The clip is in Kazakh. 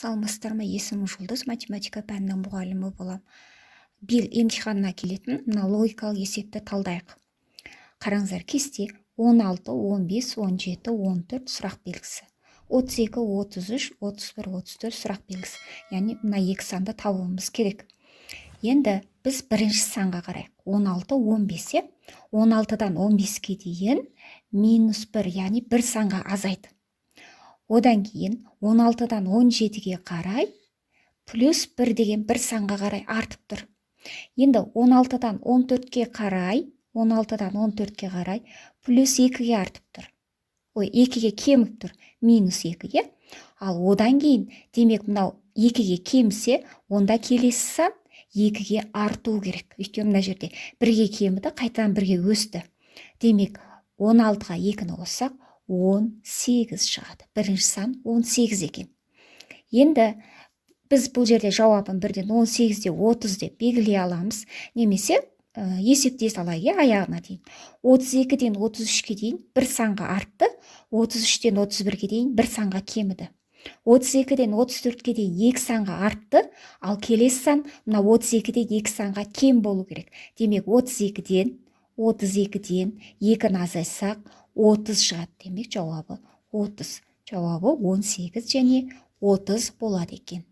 Саламатсыздар ма? Есімім Жұлдыз, математика пәнінің мұғалімі болам. Биыл емтиханына келетін мына логикалық есепті талдайық. Қараңыздар, кесте: 16, 15, 17, 14 сұрақ белгісі, 32, 33, 31, 34 сұрақ белгісі. Яғни мына екі санды табуымыз керек. Енді біз бірінші санға қарайық: 16, 15, иә. 16-дан 15-ке дейін минус 1, яғни бір санға азайды. Одан кейін 16-дан 17-ге қарай плюс 1 деген бір санға қарай артып тұр. Енді 16-дан 14-ке қарай, 16-дан 14-ке қарай плюс 2-ге артып тұр, ой, 2-ге кеміп тұр, минус 2-ге. Ал одан кейін, демек, мынау 2-ге кемісе, онда келесі сан 2-ге арту керек, өйткені мына жерде бірге кеміді, қайтадан бірге өсті. Демек, 16-ға 2-ні қоссақ, 18 шығады. Бірінші сан 18 екен. Енді біз бұл жерде жауабын бірден 18-де 30 деп белгілей аламыз немесе есептей салайық, иә, аяғына дейін. 32-ден 33-ке дейін бір санға артты, 33-тен 31-ге дейін бір санға кеміді, 32-ден 34-ке дейін екі санға артты. Ал келесі сан мына 32-ден екі санға кем болу керек. Демек, 32-ден 2-ні азайтсақ, 30 шығады. Демек, жауабы 30. Жауабы 18 және 30 болады екен.